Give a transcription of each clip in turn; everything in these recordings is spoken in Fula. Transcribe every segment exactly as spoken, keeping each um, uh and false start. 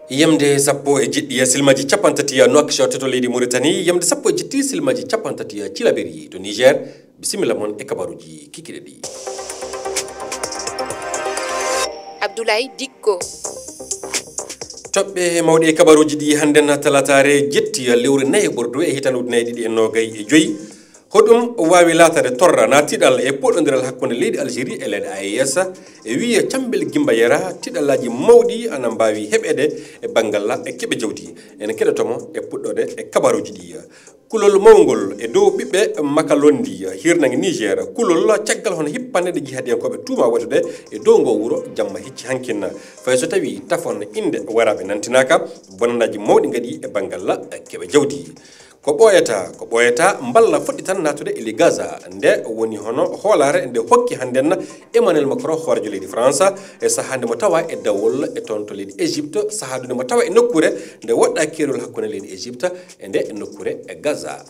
Yamde sappo e jeɗɗi e silmaji capantati e Nouakchott to leydi Mauritanie, yamde sappo e jeɗɗi silmaji capantati e Tillabéri to Niger. Bisimilla mon e kabaruji kikiɗe ɗi. Abdoulaye Dikko. Toɓɓe mawɗe e kabaruji ɗi hannden talataare jetti lewru nayi ɓordu e hitande ujunnaji ɗiɗi e noogay e joyi. Hoɗum waawi laataade torra na tiɗal e poɗondiral hakkunde leydi Algérie e leyɗe A E S? E wiye Cambel Gimba Yera, tiɗallaaji mawɗi ana mbaawi heɓeede e banngal keɓe jawdi. En keɗoto mo e puɗɗoode e kabaruji ɗi. Kulol mawngol e dow ɓiɓɓe Makalondi, hirnaange Niger. Kulol caggal hono hippanɗe ɗe jihadiyankooɓe tuuma waɗude e dow ngo wuro jamma hecci hankin. Fay so tawi tafon innde waraaɓe nantinaaka, bonannaaji mawɗi ngaɗi e banngal keɓe jawdi. Ko ɓooyata, ko ɓooyata, mballa fuɗɗi tan naatude e ley Gaza. Nde woni hono hoolaare nde hokki hannden Emmanuel Macron, hooreejo leydi France, e sahaa nde mo tawa e dawol e toon to leydi Égypte, sahaa nde mo tawa e nokkuure nde woɗɗaa keerol hakkunde leydi Égypte e nde nokkuure e Gaza.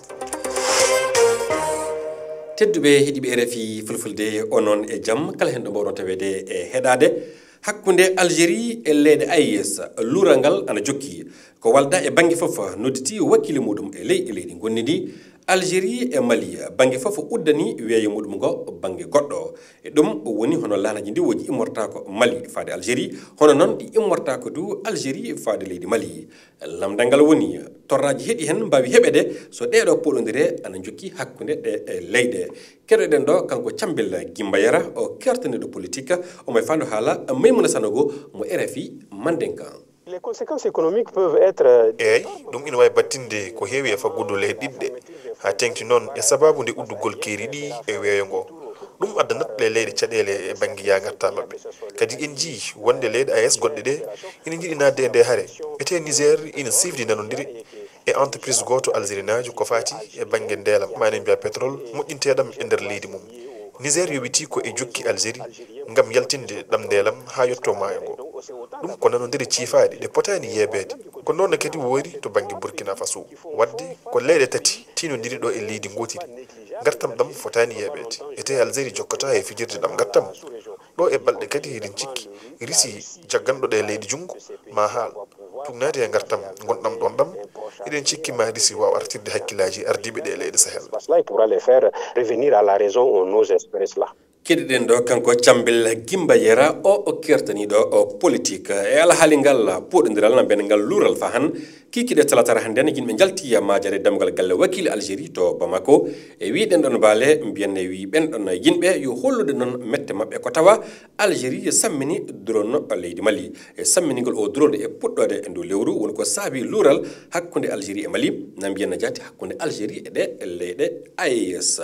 Tedduɓe heɗiiɓe R F I Fulfulde, onon e jam, kala heen ɗo mbaawɗon taweede e heɗaade. Hakkunde Algérie e leyɗe A E S, luural ngal ana jokki. Ko walda e bannge fof, nodditi wakiili muɗum e ley, e leydi ngonndi ndi. Algérie e Mali, bannge fof uddani weeyo muɗum ngo bannge goɗɗo. E ɗum woni hono laanaaji ndiwooji immortaako Mali faade Algérie, hono noon ɗi immortaako du Algérie faade leydi Mali. Lamndal ngal woni, torraaji heɗi heen mbaawi heɓeede so ɗeeɗoo poɗondire ana njokki hakkunde ɗe, e, leyɗe. Keɗoɗen ɗo kanko Cambel Gimba Yera, o kertaniiɗo politique, omo e faandu haala Maimouna Sanogo mo R F I Mandinka. Les conséquences économiques peuvent être, euh, Eey, ɗum ina waawi battinde ko heewi e faggudu leyɗe ɗiɗi ɗe, haa teeŋti noon e sabaabu nde uddugol keeri ɗi e weeyo ngo. Ɗum addanat ɗe leyɗe caɗeele e bannge yah-ngartaa maɓɓe. Kadi en njiyii wonde leyɗe A E S goɗɗe ɗe ina njiɗi naatde e nde hare. Etee Niger ina siifdi nanondire e entreprise gooto algérinaajo ko faati e bannge ndeelam, maanaam mbiyaa pétrole, moƴƴinteeɗam e nder leydi mum. Niger yowitii ko e jokki Algérie ngam yaltinde ɗam ndeelam haa yottoo maayo ngo. Ɗum ko nanondire ciifaaɗe ɗe potaani yeebeede. Ko noon kadi woori to bannge Burkina Faso. Waɗde ko leyɗe tati tiinondiri ɗo e leydi ngootiri. Ngartam ɗam fotaani yeebeede. Etee Algérie jokkataa e fijirde ɗam ngartam. Ɗo e balɗe kadi, eɗen cikki, Risi jagganɗo ɗe leyɗe junngo, maa haal. Tuugnaade e ngartam ngonɗam ɗoon ɗam, eɗen cikki maa Risi waaw artirde hakkillaaji ardiiɓe ɗe leyɗe Sahel. Cela, il pourra les faire revenir à la raison, on ose espérer cela. Keɗiɗen ɗo kanko Cambel Gimba Yera, o, o kertaniiɗo, o, politique. E alhaali ngal puɗondiral na mbiyen ngal luural fahan, kikiɗe talataare hannden yimɓe njalti e maajere dammugal galle wakiili Algérie to Bamako. E wiɗen ɗon baale, mbiyen e wi ɓen ɗon yimɓe yo hollude noon mette maɓɓe ko tawa Algérie sammini drone leydi Mali. E samminigol o drone e puɗɗoode e ndu lewru woni ko saabi luural hakkunde Algérie e Mali, na mbiyen na jaati hakkunde Algérie e ɗe leyɗe A E S.